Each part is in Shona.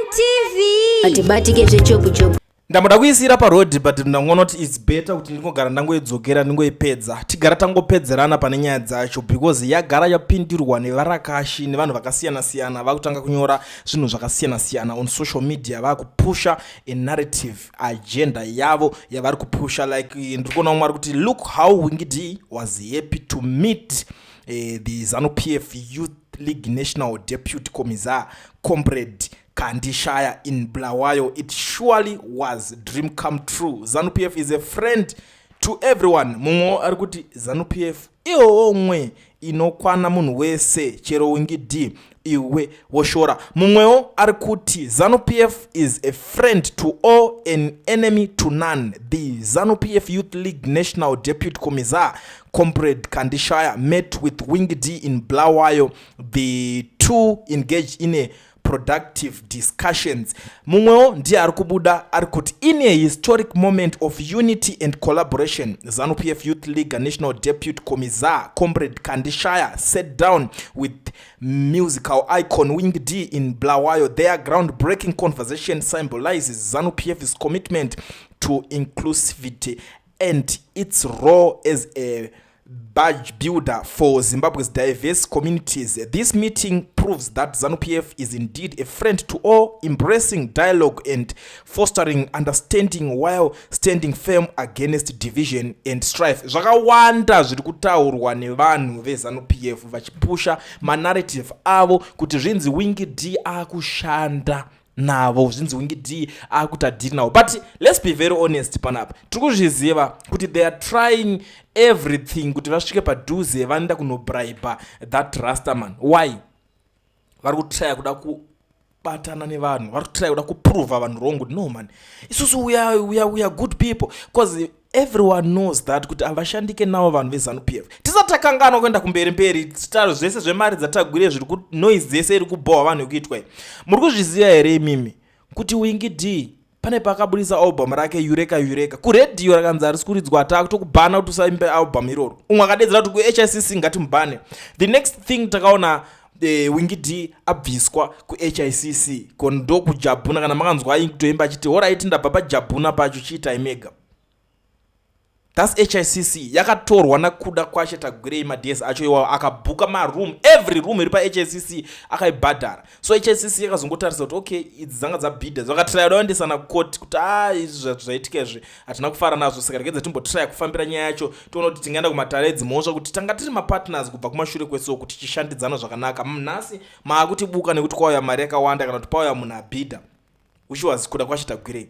TV. Atibatike zvechopu chopu. Ndamboda kuisira paroad, but ndangoona kuti it's better kuti ndingogara ndangoidzokera, ndingoipedza, tigara tangopedzerana pane nyaya dzacho, because yagara yapindirwa nevarakashi nevanhu vakasiyana-siyana, vakutanga kunyora zvinhu zvakasiyana-siyana on social media, vakupusha a narrative agenda yavo yavari kupusha. Like, ndiri kuona umwe ari kuti, "Look how Winky D was happy to meet the ZANU PF Youth League National Deputy Commissar, Comrade Kandishaya, in Bulawayo. It surely was dream come true. ZANU PF is a friend to everyone." Mumwe ari kuti, "ZANU PF ihomwe inokwana munhu wese, chero Winky D iwe woshora." Mumwewo ari kuti, "ZANU PF is a friend to all and enemy to none. The ZANU PF Youth League National Deputy Commissar, Comrade Kandishaya, met with Winky D in Bulawayo. The two engaged in a productive discussions." Mumwewo ndiye ari kubuda ari kuti, "In a historic moment of unity and collaboration, ZANU PF Youth League National Deputy Commissar, Comrade Kandishaya, sat down with musical icon Winky D in Bulawayo. Their groundbreaking conversation symbolizes ZANU PF's commitment to inclusivity and its role as a bridge builder for Zimbabwe's diverse communities. This meeting proves that ZANU-PF is indeed a friend to all, embracing dialogue and fostering understanding while standing firm against division and strife." Zvakawanda zviri kutaurwa nevanhu veZANU-PF vachipusha manarrative avo kuti zvinzi Winky D akushanda navo, zvinzi Winky D akuti adhiri navo. But let's be very honest panapa, tiri kuzviziva kuti they are trying everything kuti vasvike padhuze, vanoenda kunobribe that rastaman. Why? Vari kutraya kuda kubatana nevanhu, vari kutraya kuda kuprova vanhu wrong kuti, "No man, isusu we are good people," because everyone knows that kuti havashandike navo vanhu veZANU PF. Tisati takanganwa kuenda kumberi mberi, titaro zvese zvemari dzatagwire, zviri kunoise dzese iri kubhohwa vanhu yekuitwa iyi. Muri kuzviziva here imimi kuti Winky D pane paakabudisa album rake Eureka Eureka, kuredhiyo rakanzi harisi kuridzwa, taakutokubhana kuti usaimbe album iroro. Umwe akadedzera kuti kuHICC ngatimubhane. The next thing takaona Winky D abviswa kuHICC ko ndokujabhuna. Kana makanzwa kutoimba achiti, "Alright, ndabva pajabhuna pacho, chiitai mega." That's HICC yakatorwa naKuda Kwashe Tagwirei. Mades acho iwawo akabhuka maroom, every room iri paHICC akaibhadhara. So HICC yakazongotarisa kuti, okay, idzi dzanga dzabhidha, vakatraya daendesana kukoti kuti a, izvi zvaitika izvi hatina kufara nazvo, saka regedza timbotraya kufambira nyaya yacho, tiona kuti tingaenda kumatare edzimhosva, kuti tanga tiri mapartners kubva kumashure kweso kuti tichishandidzana zvakanaka. Nhasi maakutibuka nekuti kwauya mari yakawanda kana kuti pauya munhu abhidha, which was Kuda Kwashe Tagwirei.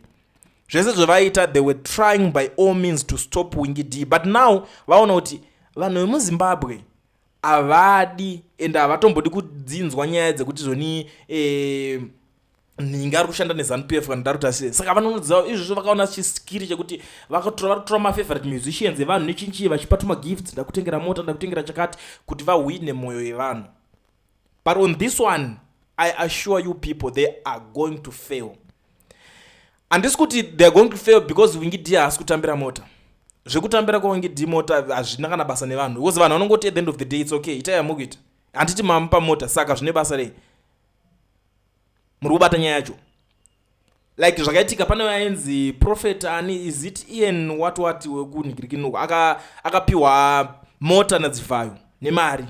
Zvese zvavaita, they were trying by all means to stop Winky D, but now vaona kuti vanhu vemuZimbabwe havadi ende havatombodi kudzinzwa nyaya dzekuti zvoni nhingi ari kushanda neZANU PF kana ndaruta sei. Saka vanonoziva izvozvo, vakaona chiskiri chekuti vakatora, vari mafavorite musicians evanhu nechinchii, vachipa tumagifts, ndakutengera mota, ndakutengera chakati, kuti vahwine mwoyo yevanhu. But on this one, I assure you people, they are going to fail. Handisi kuti they are going to fail because Winky D haasi kutambira mota. Zvekutambira kwaWinky D mota hazvina kana basa nevanhu, because vanhu vanongoti at the end of the day, it's okay, itai yamukuita, handiti mamupa mota, saka zvine basa rei? Muri kubata nyaya yacho? Like zvakaitika pane vainzi Prophet ani, is it Ian what what, wekunhikirikinuko, akapiwa mota nadzivhayo nemari.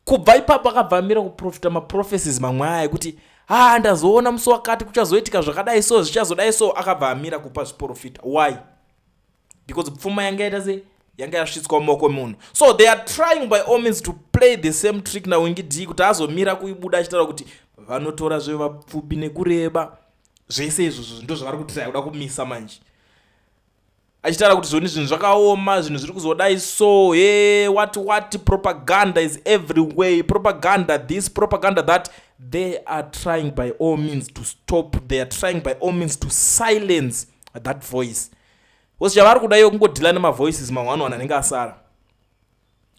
Kubva ipapo akabva amira kuprofita maprophecies mamwe aya ekuti, "Ha, ndazoona musi wakati kuchazoitika zvakadai, so zvichazodai." So akabva amira kupa zviprofita. Why? Because pfuma yanga yaita sei? Yanga yasvitswa mumaoko emunhu. So they are trying by all means to play the same trick naWinky D kuti azomira kuibuda achitaura kuti vanotora zvevapfupi nekureba. Zvese izvozvo ndo zvavari kutraya kuda kumisa manje, achitaura kuti zvoni zvinhu zvakaoma, zvinhu zviri kuzodai, so he what what, propaganda is everywhere, propaganda this, propaganda that. They are trying by all means to stop, they are trying by all means to silence that voice, because chavari kuda iyo kungodhila nemavoices mamwe anowana anenge asara.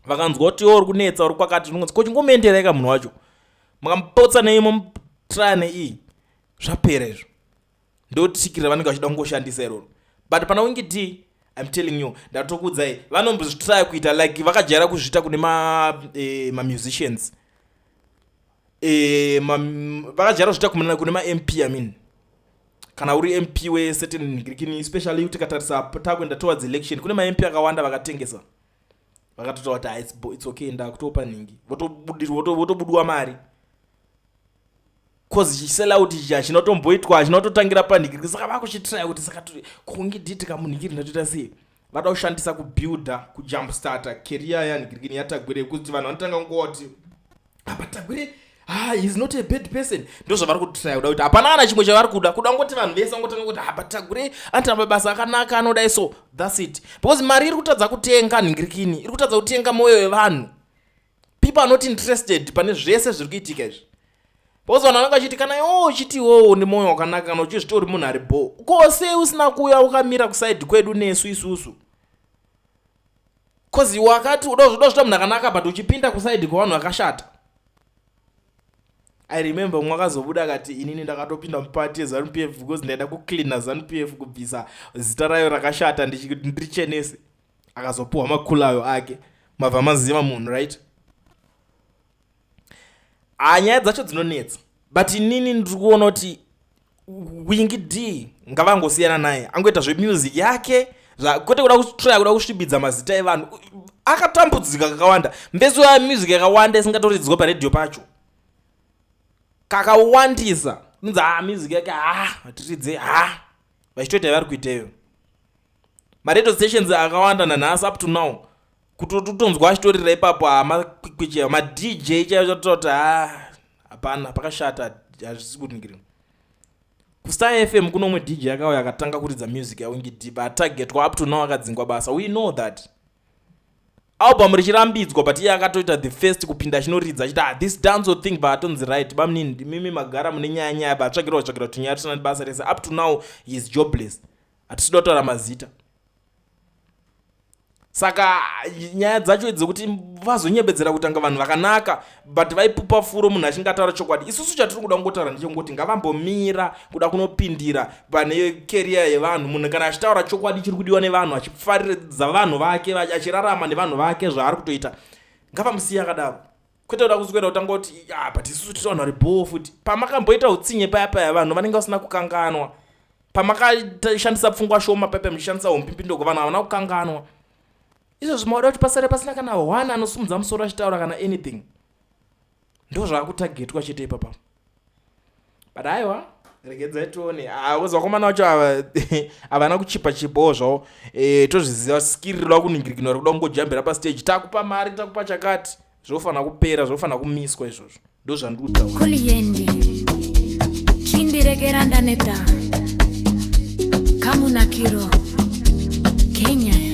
Vakanzwa kuti iwo uri kunetsa, uri kwakati, unongonzi ko chingomuenderai ka munhu wacho, mukamupotsa nei, momutraya nei, zvapera izvo. Ndotsikirira vanenge vachida kungoshandisa iroro. But pana Winky D, I'm telling you, ndatokuudzai, vanombozvitraya kuita like vakajaira kuzviita kune mamusicians. E, vakajaira zviita kune maMP. I mean, kana uri MP wecertain nhingirikini, especially tikatarisa takuenda towards election, kune maMP akawanda vakatengesa, vakatotaura kuti, "Ah, it's okay, ndakutopa nhingi." Votobudiwa mari, cause chisellout ichi hachina kutomboitwa, hachina kutotangira panhingiriki. Saka vakuchitraya kuti saka Winky D tikamunhingiri ndatoita sei? Vada kushandisa kubuilda, kujumpstarta career yanhingirikini yaTagwirei, kuti vanhu vanotanga kungowa kuti apa Tagwirei, ah, is not a bad person. Ndo zvavari kutraya kuda kuti hapana kana chimwe chavari kuda, kuda ngoti vanhu vese vangotanga kuti apa Tagwirei anoita mabasa akanaka, anodai. So that's it, because mari iri kutadza kutenga nhingirikini, iri kutadza kutenga mwoyo wevanhu. People are not interested pane zvese zviri kuitika izvi, because vanhu vanenge vachiti, kana iwowo uchiti iwowo nemwoyo wakanaka, kana uchizviti uri munhu ari bo, ko sei usina kuuya ukamira kuside kwedu nesu isusu? Cause wakati uda kuzvita munhu akanaka, but uchipinda kuside kwevanhu vakashata. I remember mumwe akazobuda akati, "Inini ndakatopinda mupati yeZANU PF because ndaida kucleana ZANU PF, kubvisa zita rayo rakashata, ndichenese." Akazopuhwa makulayo ake, mabva maziva munhu, right? Nyaya dzacho dzinonetsa, but inini ndiri kuona kuti Winky D ngavangosiyana naye, angoita zvemusic yake, kwete kuda kutraya kuda kusvibidza mazita evanhu. Akatambudzika kakawanda mbeso yamusic yakawanda isingatoridzwa paredhiyo pacho kakawandisa. Inzi, ha, music yake, ha, hatiridze, ha, vachitoita yavari kuiteyo. Maradio stations akawanda nanhasi, up to now, kutotonzwa achitorira ipapo, hamakwikwichea maDJ chaivo chatotaura kuti, ha, hapana, pakashata, hazvisi kuningirira. KuStar FM kuno umwe DJ akauya akatanga kuridza music yaWinky D, atargetwa, up to now akadzingwa basa. We know that album richirambidzwa, but iye akatoita the first kupinda achinoridza achiti, "Ah, this dancehall thing." Baatonzi, "Right, bamunini, mimi magara mune nyaya nyaya." Baatsvakirwa tsvakira kuti nyaya tisina basa rese. Up to now he is jobless. Hatisida kutaura mazita. Saka nyaya dzacho dzekuti vazonyebedzera kutanga vanhu vakanaka, but vaipupa furo munhu achinge ataura chokwadi. Isusu chatiri kuda kungotaura ndechekungoti ngavambomira kuda kunopindira pane career yevanhu. Munhu kana achitaura chokwadi chiri kudiwa nevanhu, achifariridza vanhu vake, achirarama nevanhu vake zvaari kutoita, ngavamusiye akadaro, kwete kuda kuswera kutanga kuti, "Ah, but isusu tiri vanhu vari bhoo futi." Pamakamboita utsinye paya paya, vanhu vanenge vasina kukanganwa. Pamakashandisa pfungwa shoma paya paya, muchishandisa umpimbindoko, vanhu havana kukanganwa. Izvozvo mauda kuti pasare pasina kana one anosumudza musoro achitaura kana anything. Ndo zvaakutargetwa chete ipapa. But aiwa, regedzai tione. Kuzi vakomana vacho ava havana kuchipa chipawo zvavo. Tozviziva skiri kuningirikinwa rekuda kungojambira pastage, takupa mari, takupa chakati. Zvofanira kupera, zvofanira kumiswa izvozvo. Ndo zvandiri kutaura. Kuliyendi chindiregera ndaneta kamunakiro Kenya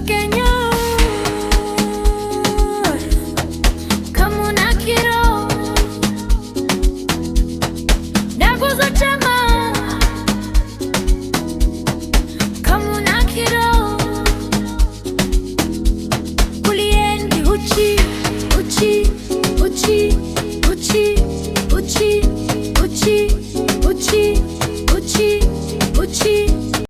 Kenya kamunakiro ndakuzochema.